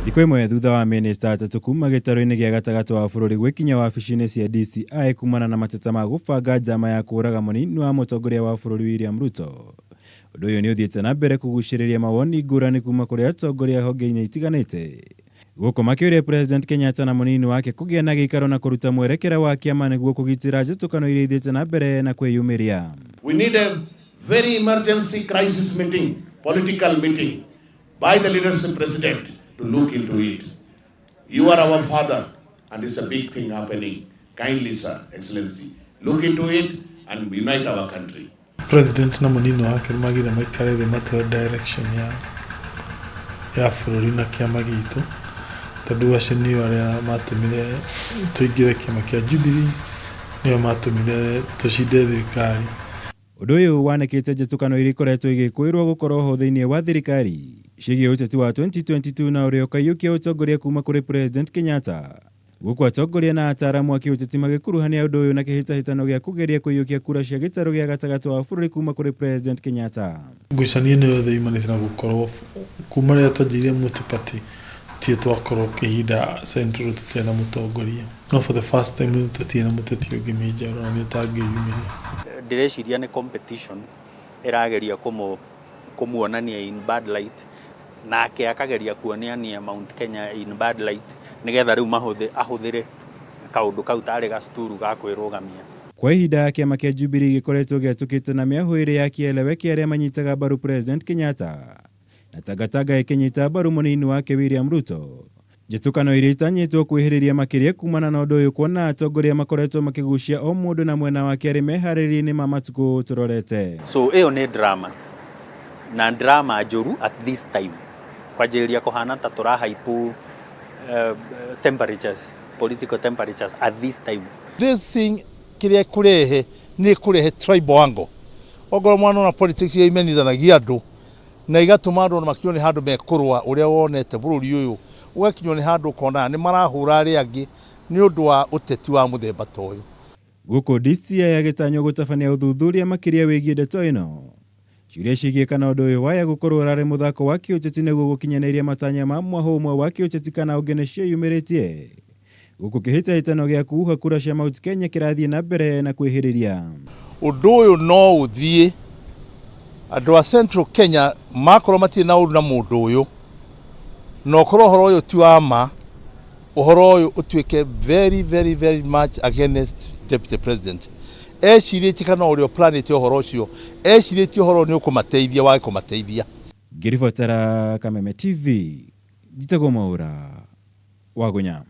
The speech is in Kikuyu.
Thikũ ĩmwe thutha wa mĩnĩsta atatũ kuma gĩtarũ-inĩ gĩa gatagatĩ wa bũrũri gwĩkinyia wabici-inĩ cia DCI kumana na mateta ma gũbanga njama ya kũũraga mũnini wa mũtongoria wa bũrũri William Ruto. Ũndũ ũyũ nĩ ũthiĩte na mbere kũgucĩrĩria mawoni ngũrani kuma kũrĩ atongoria honge-inĩ itiganĩte. Gũkũ makĩũria President Kenyatta na mũnini wake kũgĩa na gĩikaro na kũruta mwerekera wa kĩama nĩguo kũgitĩra njĩtũkano iria ithiĩte na mbere na kwĩyumĩria. We need a very emergency crisis meeting, political meeting by the leadership president to look into it. You are our father and it's a big thing happening. Kindly, sir, Excellency, look into it and unite our country. President na mũnini wake nĩ magire maikare thĩ matware direction ya ya bũrũri na kĩama gitũ tondũ acio nĩo arĩa matũmire tũingĩre kĩama kĩa Jubilee, nĩo matũmire tũcinde thirikari. Ũndũ ũyũ wanĩkĩte njĩtũkano iria ikoretwo igĩkũĩrwo gũkorwo ho thĩinĩ wa thirikari ciĩgiĩ ũteti wa 2022 na ũrĩa ũkaiyũkia ũtongoria kuma kũrĩ President Kenyatta. Gũkũ atongoria na ataaramu a kĩũteti magĩkuruhania ũndũ ũyũ na kĩhĩtahĩtano gĩa kũgeria kũiyũkia kura cia gĩtarũ gĩa gatagatĩ wa bũrũri kuma kũrĩ President Kenyatta. Ngucanio ĩno yothe yumanĩte na gũkorwo kuma rĩrĩa twanjirie multi-party tũtirĩ twakorwo kĩhinda Central tũtirĩ na mũtongoria. No for the first time rĩu tũtirĩ na mũteti ũngĩ major ũronania ta angĩyumĩria. Ndĩreciria nĩ competition ĩrageria kũmuonania in bad light nake akageria kuonania Mount Kenya in bad light nĩgetha rĩu ahũthĩre kaũndũ kau tarĩ gacuturu ga kwĩrũgamia. Kwa ihinda kĩama kĩa Jubilee gĩkoretwo gĩatũkĩte na mĩahũ ĩrĩ ya kĩeleweke arĩa manyitaga mbaru President Kenyatta na Tangatanga ĩkĩnyita mbaru mũnini wake William Ruto. Njĩtũkano iria itanyĩtwo kwĩhĩrĩria makĩria kumana na ũndũ ũyũ kuona atongoria makoretwo makĩgucia o mũndũ na mwena wake arĩ meharĩria-inĩ ma matukũ tũrorete. So ĩyo nĩ drama na drama njũru at this time kwanjĩrĩria kũhana ta tũrahaipu temperatures, political temperatures at this time. This thing kĩrĩa kũrehe nĩ kũrehe tribal angle. Ongorwo mwana politics iria imenithanagia andũ na igatũma andũ makinywo nĩ handũ mekũrũa ũrĩa wonete bũrũri ũyũ ũgakinywo nĩ handũ ũkona nĩ marahũra arĩa angĩ nĩ ũndũ wa ũteti wa mũthemba ta ũyũ. Gũkũ DCI agĩtanywo gũtabania ũthuthuria makĩria wĩgiĩ ndeto ĩno. Ciũria ciĩgiĩ kana ũndũ ũyũ waya gũkorwo ũrarĩ mũthako wa kĩũteti nĩguo gũkinyanĩria matanya ma mwahũ ũmwe wa kĩũteti kana ũngĩ nĩciĩyumĩrĩtie. Gũkũ kĩhĩtahĩtano gĩa kuuha kura cia Mount Kenya kĩrathiĩ na mbere na kwĩhĩrĩria. Ũndũ ũyũ no ũthiĩ andũ a Central Kenya makorwo matirĩ na ũru na mũndũ ũyũ na ũkorwo ũhoro ũyũ ti wa ma, ũhoro ũyũ ũtuĩke very very very much against deputy president. Ecirĩtie kana ũrĩa ũplanĩte ũhoro ũcio ecirĩtie ũhoro nĩ ũkũmateithia wage kũmateithia. Ngĩribotera Kameme TV, njĩtagwo Mwaũra wa Gunya.